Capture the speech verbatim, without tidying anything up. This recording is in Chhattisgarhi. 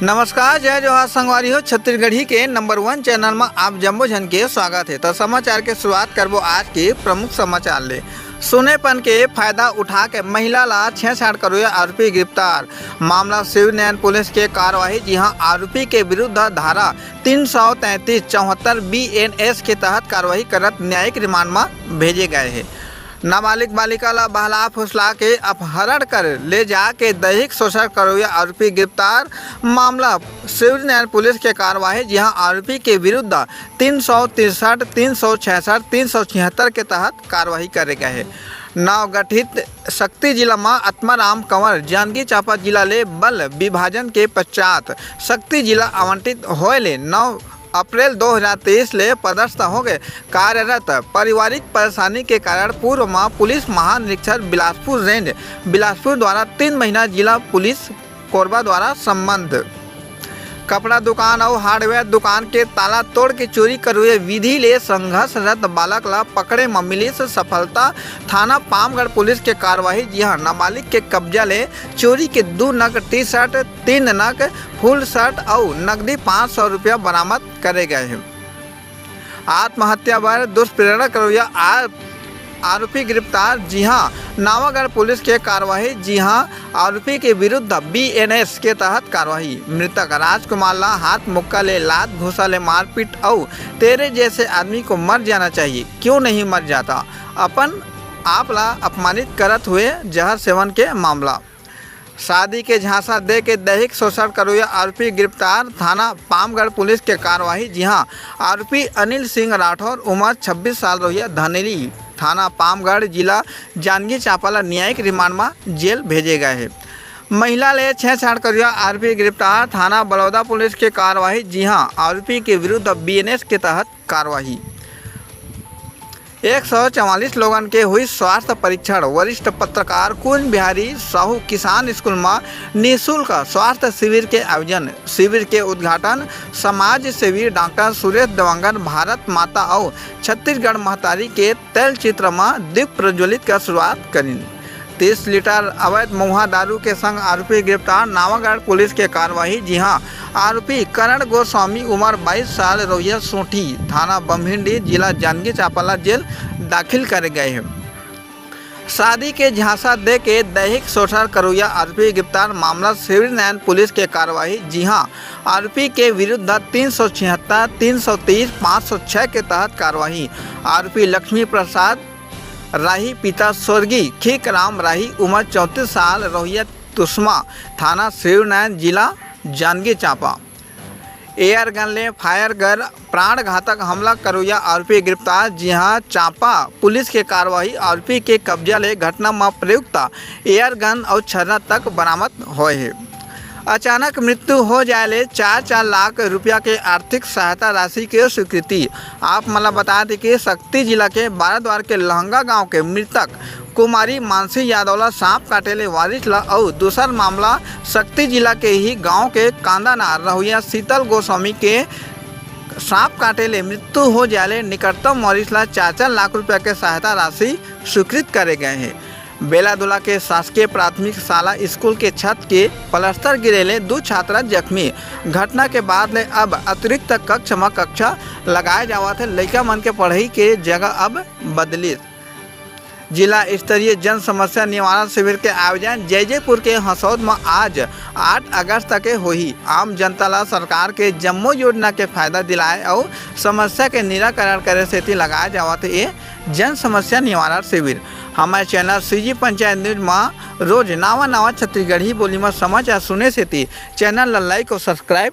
नमस्कार, जय जोहार संगवारी हो। छत्तीसगढ़ी के नंबर वन चैनल म आप जम्मो झन के स्वागत हे। त समाचार के शुरुआत करबो आज के प्रमुख समाचार ले। सोनेपन के फायदा उठा के महिला ला छेड़छाड़ करोइया आरोपी गिरफ्तार। मामला सिविल न्याय पुलिस के कार्यवाही, जिहां आरोपी के विरुद्ध धारा तीन सौ तैंतीस चौहत्तर बी एन एस के तहत कार्यवाही करत न्यायिक रिमांड म भेजे गए हे। नाबालिग बालिका ला बहला फुसला के अपहरण कर ले जाके दैहिक शोषण करोइया आरोपी गिरफ्तार। मामला सिविल न्याय पुलिस के कार्यवाही, जिहां आरोपी के विरुद्ध तीन सौ तिरसठ, तीन सौ छियासठ, तीन सौ छिहत्तर के तहत कार्यवाही करे गए हे। नवगठित सक्ती जिला म आत्माराम कंवर जांजगीर चांपा जिला ले बल विभाजन के पश्चात सक्ती जिला आवंटित होए ले नौ अप्रैल दो हज़ार तेईस ले पदस्थ होके कार्यरत। पारिवारिक परेशानी के कारण पूर्व म पुलिस महानिरीक्षक बिलासपुर रेंज बिलासपुर द्वारा तीन महीना जिला पुलिस कोरबा द्वारा संबंध। कपड़ा दुकान अउ हार्डवेयर दुकान के ताला तोड़ के चोरी करोइया विधि ले संघर्षरत बालक ला पकड़े म मिलिस सफलता। थाना पामगढ़ पुलिस के कार्यवाही, जिहां नाबालिग के कब्जा ले चोरी के दू नग टी शर्ट, तीन नग फुल शर्ट अउ नकदी पाँच सौ रुपया बरामद करे गए हे। आत्महत्या बर दुष्प्रेरणा करोइया आ-, आरोपी गिरफ्तार, जिहां नावागढ़ पुलिस के कार्यवाही, जिहां आरोपी के विरुद्ध बी एन एस के तहत कार्यवाही। मृतक राजकुमार ला हाथ मुक्का ले लात घूसा ले मारपीट अउ तेरे जैसे आदमी को मर जाना चाहिए, क्यों नहीं मर जाता, अपन आप ला अपमानित करत हुए जहर सेवन के मामला। शादी के झांसा दे के दैहिक शोषण करोइया आरोपी गिरफ्तार, थाना पामगढ़ पुलिस के कार्यवाही, जिहां आरोपी अनिल सिंह राठौर, उम्र छब्बीस साल रहोइया धनेली, थाना पामगढ़, जिला जांजगीर चांपा ला न्यायिक रिमांड म जेल भेजे गए हे। महिला ले छेड़छाड़ करोइया आरोपी गिरफ्तार, थाना बलौदा पुलिस के कार्यवाही, जिहां आरोपी के विरुद्ध बी एन एस के तहत कार्यवाही। एक सौ चवालीस लोगन के हुई स्वास्थ्य परीक्षण। वरिष्ठ पत्रकार कुंज बिहारी साहू किसान स्कूल म निशुल्क स्वास्थ्य शिविर के आयोजन। शिविर के उद्घाटन समाज सेवी डॉक्टर सुरेश देवांगन भारत माता अउ छत्तीसगढ़ महतारी के तैल चित्र म दीप प्रज्वलित कर शुरुआत करिन। तीस लीटर अवैध महुआ दारू के संग आरोपी गिरफ्तार, नावागढ़ पुलिस के कार्रवाई, जिहां आरोपी करण गोस्वामी, उम्र बाईस साल, रहोइया सोंठी, थाना बम्हिंडी, जिला जांजगीर चांपा ला जेल दाखिल करे गए हे। शादी के झांसा दे के दैहिक शोषण करोइया आरोपी गिरफ्तार, मामला सिविल न्याय पुलिस के कार्रवाई, जिहां आरोपी के विरुद्ध तीन सौ छिहत्तर, तीन सौ तीस, पाँच सौ छह के तहत कार्रवाई। आरोपी लक्ष्मी प्रसाद राही, पिता स्वर्गीय खीक राम राही, उम्र चौंतीस साल, रहोइया तुसमा, थाना सिविल न्याय, जिला जांजगीर चांपा। एयर गन ले फायर कर प्राण घातक हमला करोइया आरोपी गिरफ्तार, जिहां चांपा पुलिस के कार्रवाई, आरोपी के कब्जा ले घटना म प्रयुक्त एयर गन अउ छर्रा तक बरामद होए हे। अचानक मृत्यु हो जाए ले चार चार लाख रुपया के आर्थिक सहायता राशि के स्वीकृति। आप मन ल बता दें कि सक्ती जिला के बाराद्वार के लहंगा गांव के मृतक कुमारी मानसी यादव ला सांप काटे ले वारिस ला अउ दूसर मामला सक्ती जिला के ही गांव के कांदानार रहोइया शीतल गोस्वामी के सांप काटे ले मृत्यु हो जाए ले निकटतम वारिस ला चार चार लाख रुपया के सहायता राशि स्वीकृत करे गए हे। बेलादुला के शासकीय प्राथमिक शाला स्कूल के छत के प्लास्टर गिरे ले दू छात्रा जख्मी। घटना के बाद ले अब अतिरिक्त कक्ष म कक्षा लगाए जावत हे। लइका मन के पढ़ई के जगह अब बदलिस। जिला स्तरीय जन समस्या निवारण शिविर के आयोजन जैजैपुर के हसौद म आज आठ अगस्त तक होही। आम जनता ला सरकार के जम्मो योजना के फायदा दिलाए अउ समस्या के निराकरण करे सेती लगाए जावत ए जन समस्या निवारण शिविर। हमर चैनल सीजी पंचायत न्यूज म रोज नवा नवा छत्तीसगढ़ी बोली म समाचार सुने सेती चैनल ला लाइक अउ सब्सक्राइब